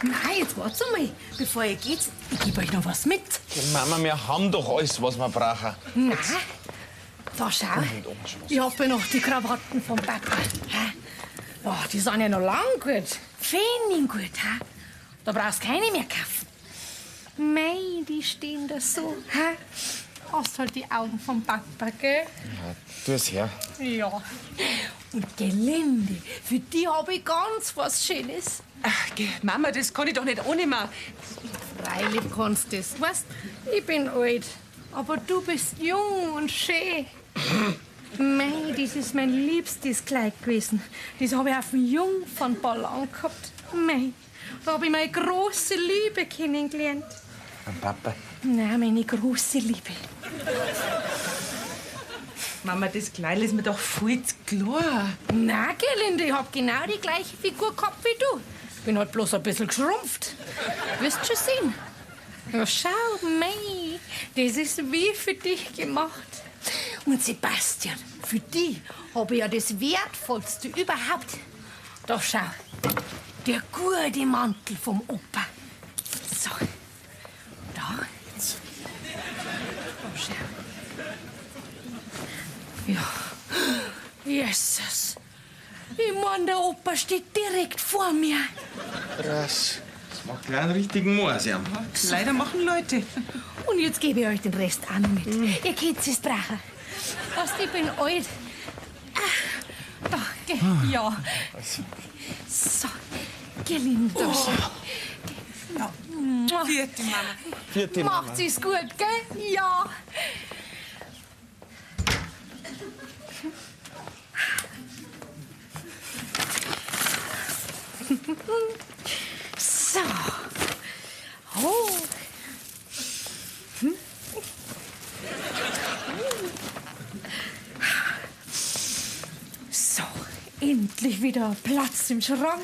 Nein, jetzt wart's einmal. Bevor ihr geht, ich gebe euch noch was mit. Mama, wir haben doch alles, was wir brauchen. Nein. Da schau. Ich hab ja noch die Krawatten vom Papa. Hä? Oh, die sind ja noch lang gut. Fein gut, hä? Da brauchst du keine mehr kaufen. Mei, die stehen da so. Hä? Hast halt die Augen vom Papa, gell? Ja, tu es her. Ja. Und Gelinde, für die hab ich ganz was Schönes. Ach, geh, Mama, das kann ich doch nicht ohne mir. Freilich kannst du das. Weißt, ich bin alt, aber du bist jung und schön. Mei, das ist mein liebstes Kleid gewesen. Das habe ich auf dem Jungfernball angehabt. Mei, da habe ich meine große Liebe kennengelernt. Am Papa. Nein, meine große Liebe. Mama, das Kleid ist mir doch viel zu klar. Na, Gelinde, ich hab genau die gleiche Figur gehabt wie du. Bin halt bloß ein bisschen geschrumpft. Wirst schon sehen. Ja, schau, mei, das ist wie für dich gemacht. Und Sebastian, für dich hab ich ja das Wertvollste überhaupt. Da schau, der gute Mantel vom Opa. So, da. Da schau. Ja. Jesus. Ich mein, der Opa steht direkt vor mir. Krass. Das macht gleich einen richtigen Moors, ja. Leider machen Leute. Und jetzt gebe ich euch den Rest auch noch mit. Ihr könnt es brauchen. Weißt, ich bin alt. Ah, da, geh, ja. So, Gelinde. Oh. Ja. Vierte Mama. Vierte Mama. Macht es gut, gell? Ja. So. Oh. Hm. So, endlich wieder Platz im Schrank.